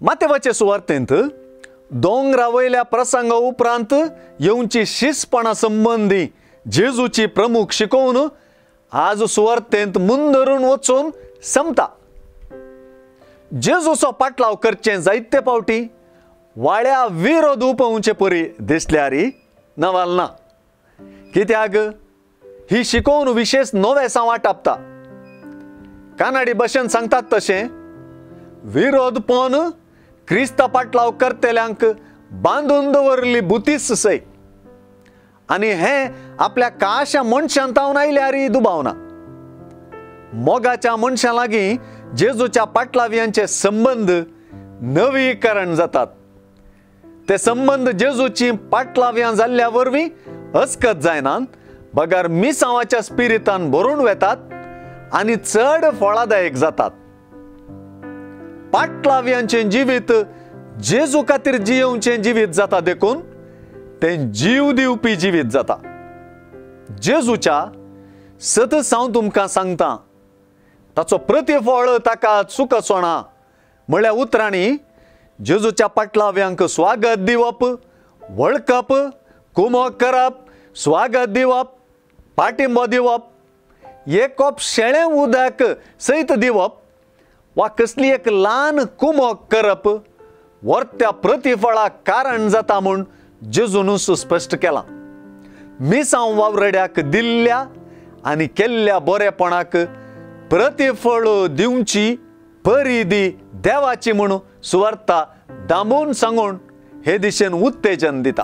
मातेवाचे सुवार्तेंत दोंगरा वयल्या प्रसंगा उपरांत येवची शिस्तपणा संबंदी जेजूची प्रमुख शिकोवन आज सुवार्तेंत मुंदरून वचून संपता। जेजूचो पाटलाव करचें जायते फावटी वाळ्या विरोध उपोवचे परी दिसल्यारी नवाल ना, कित्याक ही शिकोवन विशेष नवेसांव वाटापता। कानाडी भाशेन सांगतात तशें विरोधपण क्रिस्ता पाटलाव करतल्यांक बांदून दवरली बुतीस सय आनी हें आपल्या काशा मनशान तावन आयल्यार दुबावना। मोगाच्या मनशां लागीं जेजूच्या पाटलाव्यांचे संबंद नवीकरण जातात। ते संबंद जेजूची पाटलाव्यां जाल्ल्या वरवीं अस्कत जायनात, बगर मिसांवाच्या स्पिरितान भरून वेतात आनी चड फळादायक जातात। पाटलाव्यांचें जिवीत जेजू खातीर जियेवचें जिवीत जाता, देखून तें जीव दिवपी जिवीत जाता। जेजूच्या सतत हांव तुमकां सांगता, ताचो प्रतिफळ ताका चुकचो ना म्हळ्या उतरांनी जेजूच्या पाटलाव्यांक स्वागत दिवप, वळखप, कुमोक करप, स्वागत दिवप, पाठिंबो दिवप, एक कोप शेळें उदक सयत दिवप वा कसली एक ल्हान कुमोक करप वर्त्या प्रतिफळाक कारण जाता म्हूण जेजून स्पश्ट केलां। मिसांव वावरड्याक दिल्ल्या आनी केल्ल्या बरेपणाक प्रतिफळ दिवची परिधी देवाची म्हूण सुवार्ता दामून सांगून हे दिशेन उत्तेजन दिता।